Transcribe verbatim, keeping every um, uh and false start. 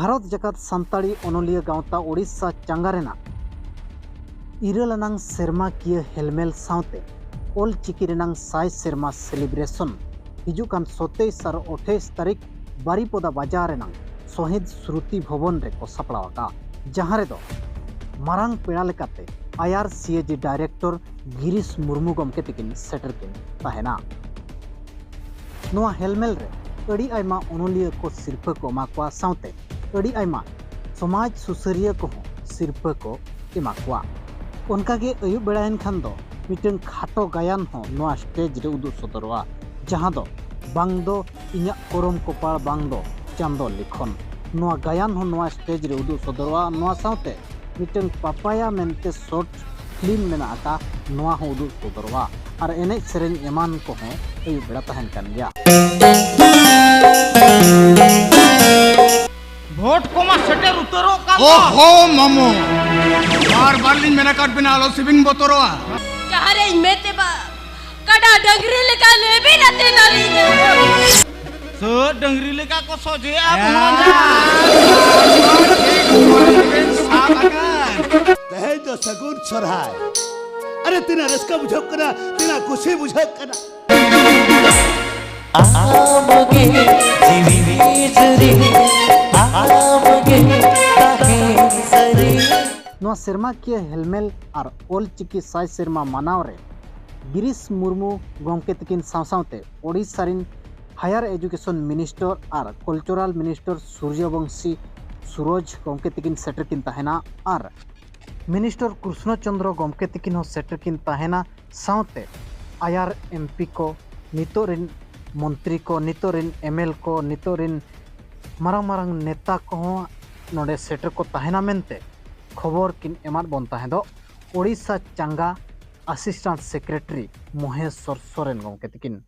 ᱵᱷᱟᱨᱚᱛ ᱡᱟᱠᱟᱛ ᱥᱟᱱᱛᱟᱲᱤ ᱚᱱᱚᱞᱤᱭᱟᱹ ᱜᱟᱶᱛᱟ ᱳᱰᱤᱥᱟ ᱪᱟᱸᱜᱟ ᱨᱮᱱᱟᱜ ᱤᱨᱟᱹᱞ ᱟᱱᱟᱝ ᱥᱮᱨᱢᱟᱠᱤᱭᱟᱹ ᱦᱮᱞᱢᱮᱞ ᱥᱟᱶᱛᱮ ᱚᱞ ᱪᱤᱠᱤ ᱨᱮᱱᱟᱝ ᱥᱟᱭ ᱥᱮᱨᱢᱟ ᱥᱮᱞᱤᱵᱨᱮᱥᱚᱱ ᱦᱤᱡᱩᱜ ᱠᱟᱱ ᱥᱚᱛᱮᱭᱤᱥ ᱟᱨ ᱟᱴᱷᱟᱭᱤᱥ ᱛᱟᱹᱨᱤᱠᱷ ᱵᱟᱨᱤᱯᱚᱫᱟ ᱵᱟᱡᱟᱨ ᱨᱮᱱᱟᱝ ᱥᱚᱦᱤᱫ ᱥᱨᱩᱛᱤ ᱵᱷᱚᱵᱚᱱ ᱨᱮᱠᱚ ᱥᱟᱯᱲᱟᱣ ᱟᱠᱟᱫᱼᱟ, ᱡᱟᱦᱟᱸ ᱨᱮᱫᱚ ᱢᱟᱨᱟᱝ ᱯᱮᱲᱟ ᱞᱮᱠᱟᱛᱮ ᱟᱭ ᱟᱨ ᱥᱤ ᱮ ᱡᱤ ᱰᱟᱭᱨᱮᱠᱴᱚᱨ ᱜᱤᱨᱤᱥ ᱢᱩᱨᱢᱩ ᱜᱚᱢᱠᱮ ᱛᱤᱠᱤᱱ ᱥᱮᱴᱮᱨ ᱠᱤᱱ ᱛᱟᱦᱮᱱᱟ᱾ ᱱᱚᱣᱟ ᱦᱮᱞᱢᱮᱞ ᱨᱮ ᱟᱹᱰᱤ ᱟᱭᱢᱟ ᱚᱱᱚᱞᱤᱭᱟᱹ ᱠᱚ ᱥᱤᱨᱯᱷᱟᱹ ᱠᱚ ᱮᱢᱟ ᱠᱚᱣᱟ, ᱥᱟᱶᱛᱮ ᱟᱹᱰᱤ ᱟᱭᱢᱟ ᱥᱚᱢᱟᱡᱽ ᱥᱩᱥᱟᱹᱨᱤᱭᱟᱹ ᱠᱚᱦᱚᱸ ᱥᱤᱨᱯᱷᱟᱹ ᱠᱚ ᱮᱢᱟ ᱠᱚᱣᱟ᱾ ᱚᱱᱠᱟᱜᱮ ᱟᱹᱭᱩᱵ ᱵᱮᱲᱟᱭᱮᱱ ᱠᱷᱟᱱ ᱫᱚ ᱢᱤᱫᱴᱟᱝ ᱠᱷᱟᱴᱚ ᱜᱟᱭᱟᱱ ᱦᱚᱸ ᱱᱚᱣᱟ ᱥᱴᱮᱡᱽ ᱨᱮ ᱩᱫᱩᱜ ᱥᱚᱫᱚᱨᱚᱜᱼᱟ, ᱡᱟᱦᱟᱸ ᱫᱚ ᱵᱟᱝ ᱫᱚ ᱤᱧᱟᱹᱜ ᱠᱚᱨᱚᱢ ᱠᱚᱯᱟᱲ, ᱵᱟᱝ ᱫᱚ ᱪᱟᱸᱫᱚ ᱞᱤᱠᱷᱚᱱ᱾ ᱱᱚᱣᱟ ᱜᱟᱭᱟᱱ ᱦᱚᱸ ᱱᱚᱣᱟ ᱥᱴᱮᱡᱽ ᱨᱮ ᱩᱫᱩᱜ ᱥᱚᱫᱚᱨᱚᱜᱼᱟ᱾ ᱱᱚᱣᱟ ᱥᱟᱶᱛᱮ ᱢᱤᱫᱴᱟᱝ ᱯᱟᱯᱟᱭᱟ ᱢᱮᱱᱛᱮ ᱥᱚᱨᱴ ᱯᱷᱤᱞᱢ ᱢᱮᱱᱟᱜ ᱟᱠᱟᱫ, ᱱᱚᱣᱟ ᱦᱚᱸ ᱩᱫᱩᱜ ᱥᱚᱫᱚᱨᱚᱜᱼᱟ᱾ ᱟᱨ ᱮᱱᱮᱡ ᱥᱮᱨᱮᱧ ᱮᱢᱟᱱ ᱠᱚᱦᱚᱸ ᱟᱹᱭᱩᱵ ᱵᱮᱲᱟ ᱛᱟᱦᱮᱱ ᱠᱟᱱ ᱜᱮᱭᱟ᱾ ᱵᱷᱳᱴ ᱠᱚᱢᱟ ᱥᱮᱴᱮᱨ ᱩᱛᱟᱹᱨᱚᱜ ᱠᱟᱱ ᱫᱚ᱾ ᱳᱦᱳ ᱢᱟᱢᱚ, ᱵᱟᱨ ᱵᱟᱨ ᱞᱤᱧ ᱢᱮᱱ ᱟᱠᱟᱫ ᱵᱤᱱᱟ ᱟᱞᱚ ᱥᱮᱵᱤᱱ ᱵᱚᱛᱚᱨᱚᱜᱼᱟ᱾ ᱡᱟᱦᱟᱸᱨᱮ ᱤᱧ ᱢᱮ ᱛᱮᱵᱟ ᱠᱟᱰᱟ ᱰᱟᱹᱝᱨᱤ ᱞᱮᱠᱟ ᱞᱮᱵᱮᱫ ᱟᱛᱮ ᱫᱟᱞᱤᱧᱟ᱾ ᱥᱟᱹᱫ ᱰᱟᱹᱝᱨᱤ ᱞᱮᱠᱟ ᱠᱚ ᱥᱚᱡᱷᱮᱜᱼᱟ᱾ ᱛᱮᱦᱮᱧ ᱫᱚ ᱥᱟᱹᱜᱩᱱ ᱥᱚᱨᱦᱟᱭ᱾ ᱟᱨᱮ ᱛᱤᱱᱟᱹᱜ ᱨᱟᱹᱥᱠᱟᱹ ᱵᱩᱡᱷᱟᱹᱜ ᱠᱟᱱᱟ, ᱛᱤᱱᱟᱹᱜ ᱠᱩᱥᱤ ᱵᱩᱡᱷᱟᱹᱜ ᱠᱟᱱᱟ᱾ ᱟᱢᱜᱮ ᱡᱤᱣᱤ ᱡᱩᱨᱤ, ᱟᱢᱜᱮ ᱛᱟᱦᱮᱸ ᱥᱟᱹᱨᱤ᱾ ᱱᱚᱣᱟ ᱥᱮᱨᱢᱟᱠᱤᱭᱟᱹ ᱦᱮᱞᱢᱮᱞ ᱟᱨ ᱚᱞ ᱪᱤᱠᱤ ᱥᱟᱭ ᱥᱮᱨᱢᱟ ᱢᱟᱱᱟᱣ ᱨᱮ ᱜᱤᱨᱤᱥ ᱢᱩᱨᱢᱩ ᱜᱚᱢᱠᱮ ᱛᱤᱠᱤᱱ ᱥᱟᱶ ᱥᱟᱶᱛᱮ ᱳᱰᱤᱥᱟ ᱨᱤᱱ ᱦᱟᱭᱟᱨ ᱮᱡᱩᱠᱮᱥᱚᱱ ᱢᱤᱱᱤᱥᱴᱚᱨ ᱟᱨ ᱠᱚᱞᱪᱚᱨᱟᱞ ᱢᱤᱱᱤᱥᱴᱚᱨ ᱥᱩᱨᱡᱚᱵᱚᱝᱥᱤ ᱥᱩᱨᱚᱡᱽ ᱜᱚᱢᱠᱮ ᱛᱤᱠᱤᱱ ᱥᱮᱴᱮᱨ ᱠᱤᱱ ᱛᱟᱦᱮᱱᱟ ᱟᱨ ᱢᱤᱱᱤᱥᱴᱚᱨ ᱠᱨᱩᱥᱱᱚ ᱪᱚᱸᱫᱽᱨᱚ ᱜᱚᱢᱠᱮ ᱛᱤᱠᱤᱱ ᱦᱚᱸ ᱥᱮᱴᱮᱨ ᱠᱤᱱ ᱛᱟᱦᱮᱱᱟ᱾ ᱥᱟᱶᱛᱮ ᱟᱭᱟᱨ ᱮᱢ ᱯᱤ ᱠᱚ, ᱱᱤᱛᱚᱜ ᱨᱤᱱ ᱢᱚᱱᱛᱨᱤ ᱠᱚ, ᱱᱤᱛᱚᱜ ᱨᱤᱱ ᱮᱢ ᱮᱞ ᱠᱚ, ᱱᱤᱛᱚᱜ ᱨᱤᱱ ᱢᱟᱨᱟᱝ ᱢᱟᱨᱟᱝ ᱱᱮᱛᱟ ᱠᱚᱦᱚᱸ ᱱᱚᱰᱮ ᱥᱮᱴᱮᱨ ᱠᱚ ᱛᱟᱦᱮᱱᱟ ᱢᱮᱱᱛᱮ ᱠᱷᱚᱵᱚᱨ ᱠᱤᱱ ᱮᱢᱟᱫ ᱵᱚᱱ ᱛᱟᱦᱮᱸᱫᱚᱜ ᱳᱰᱤᱥᱟ ᱪᱟᱸᱜᱟ ᱟᱥᱤᱥᱴᱮᱱᱴ ᱥᱮᱠᱨᱮᱴᱟᱨᱤ ᱢᱚᱦᱮᱥᱣᱚᱨ ᱥᱚᱨᱮᱱ ᱜᱚᱢᱠᱮ ᱛᱤᱠᱤᱱ᱾